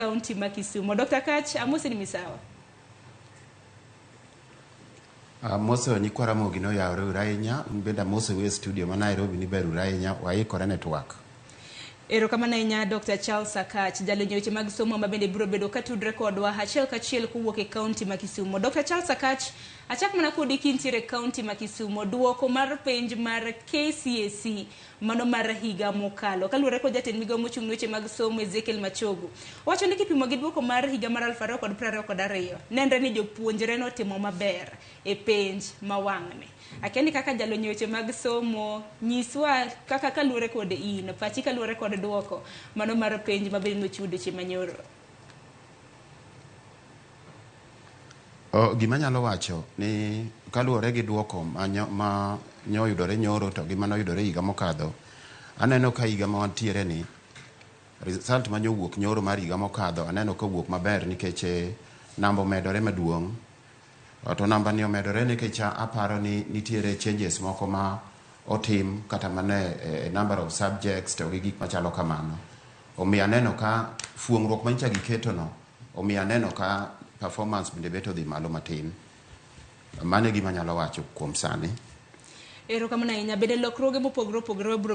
Kaunti ma Kisumo. Dr. Kach, amosi ni misawa. Amoso nyikwa Ramogi noyawore uru ahinya, un bende amosou e studio ma Nairobi ni ber uru ahinya, waikore ne twak. Erokamano ahinya Dr. Charles Akach, jalony e weche mag somo ma bende biro bedo ka tudre kodwa achiel kachiel kowuok e kaunti ma Kisumo. Dr. Charles Akach, achak mana kodi kintiere e kaunti ma Kisumo, duoko mar penj mar KCSE mano mar higa mokalo. Kaluwore kod jatend migawo mochung' ne weche mag somo Ezekiel Machogu, owacho ni kipimo gi duoko mar higa mar 2022, nenre ni jopuonjre notimo maber e penj ma wang'ni. Akia ni kaka jalony e weche mag somo, nyiswa kaka kaluwore kod in, pachi kaluwore kod duoko mano mar penj ma bende nochiw odiochieng' manyoro. O, gima anyalo wacho ni kaluwore gi duoko ma nyo, ma nyoyudore nyoro to gi manoyudore higa mokadho, aneno ka higa ma wantiere ni result ma nyowuok nyoro mar higa mokadho aneno ka owuok maber nikech eh, namba omedore maduong'. To namba ni omedore nikech aparo ni nitiere changes moko ma otim kata mana e, e number of subjects to gi gik machalo kamano. Omiyo aneno ka fuong'ruok manyicha giketo no omiyo aneno ka performance bende bet odhi malo matin. Mano e gima anyalo wacho kuom sani. Erokamano ahinya. Bende lokruoge mopogore opogore wabiro